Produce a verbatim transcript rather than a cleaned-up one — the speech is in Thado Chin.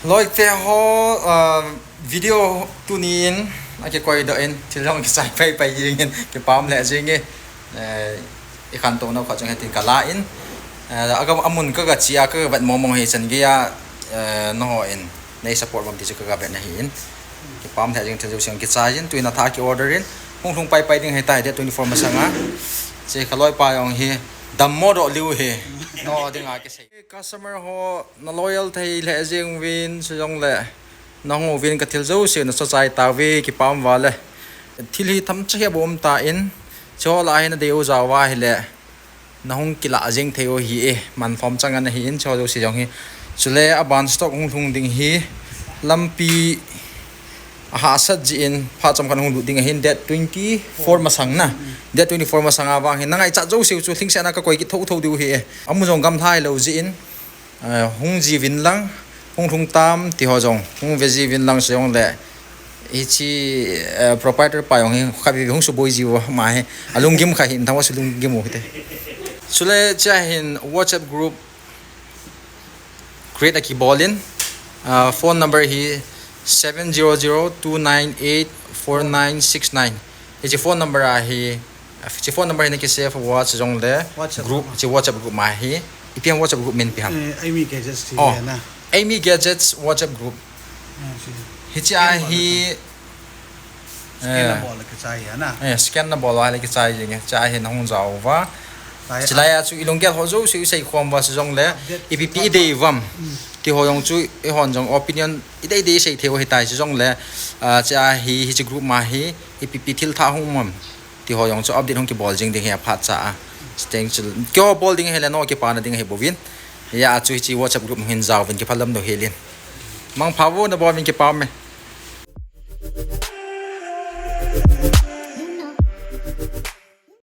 Loite ho, ah, video tunin akikoi doh in, thil jong kichai paipai jingin, kipah le jing e. Eh, ikhantou nau khat jong hitin kala in. Eh, aga amun kaga chia, kaga vet mong mong hi chan geiya, eh, nahon nei support uvem ti chu kaga vet nahin. Kipah le jing, thil jouse kichai jin, tuin athah ki order in. Hung lhung paipai ding hitai, date twenty-four masanga. Che kaloipa jong hi dammo doh liu hi. No dinga kisei. Customer ho na loyal thei le jing uvin, chujongle nahung uvin kathil jouse nachochai tauve, kipah uva le. Thil hi themcha hi abom tan, chuho lah a hi nadei u jeh uva hile nahung kilah jing thei u hi e, manlhom chang ana hin, chuho jouse jong hi. Chule aban stock hung lhung ding hi lampi ahahsat jeh in phat chomkhat hung lut ding ahin, date twenty-four masang na. Date twenty-four masanga vang hi nangaichat jouse u chu lhingsetna kakoi kit thotho diu hi e. Amu jong gamlha hilou jeh in, eh, hung jiuvin lang, hung lhung tam ti ho jong hung ve jiuvin lang, chujongle hiche, eh, proprietor pa jong hi khatvei hung suboi jiu ama hi. Alunggim kha hin thang uva su lunggim u hite. Chule chea hin WhatsApp group create akibol in, ah, phone number hi seven zero zero two nine eight four nine six nine. Hiche phone number a hi, hiche phone number hi naki save uva, chujongle WhatsApp group, group. Hiche WhatsApp group ma hi. Ipi ham WhatsApp group min ipi ham? Eh, Amy Gadgets ti Oh. Hi na. Amy Gadgets WhatsApp group. Ah, si. Hiche a hi, Scan eh, nabol le kichai hi na. Eh, scan nabol le kichai jing e. Chea hi nahung jao uva. Chulai a chu ilunggel ho jouse isei khom uva, chujongle ipi ipi idei uvem ti ho jong chu eihon jong opinion idei dei isei thei u hitai, chujongle, ah, chea hi, hiche group ma hi ipi ipi thil thah hung um am ti ho jong chu update hung kibol jing ding hi aphat cha a. Chuteng chu keiho bol ding hile nao kipana ding ahi bouvin. Hia chu hiche WhatsApp group hin jaovin, kiphalam lou hel in. Mangpha vo, nabonun kipah e.